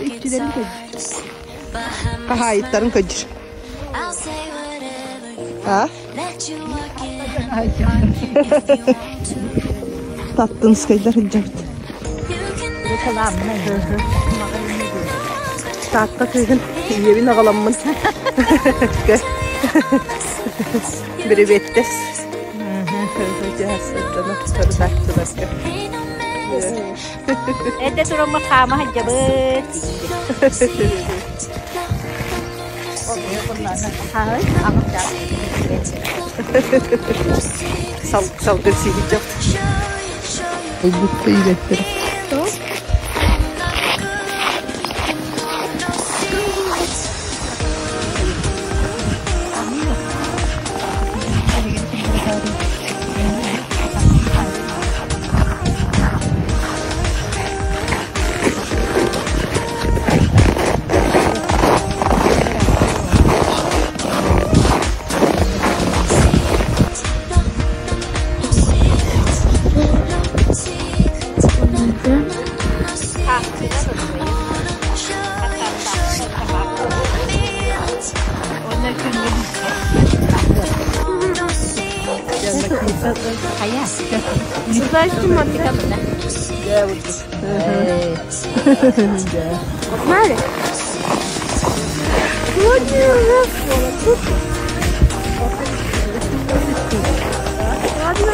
Иччилэрин көрдүр. Хаһаайыттарын көрдүр. А? Таттынскайдар сылдьабыт. Таатта кыыһын ийэбин аҕаламмын. Бирибиэттэс. Эрдэ тураммыт хаама сылдьабыт. Салгын сиһиччэ. Ылбытта иилэттэр. Погнали! Сегодня у нас Ладно.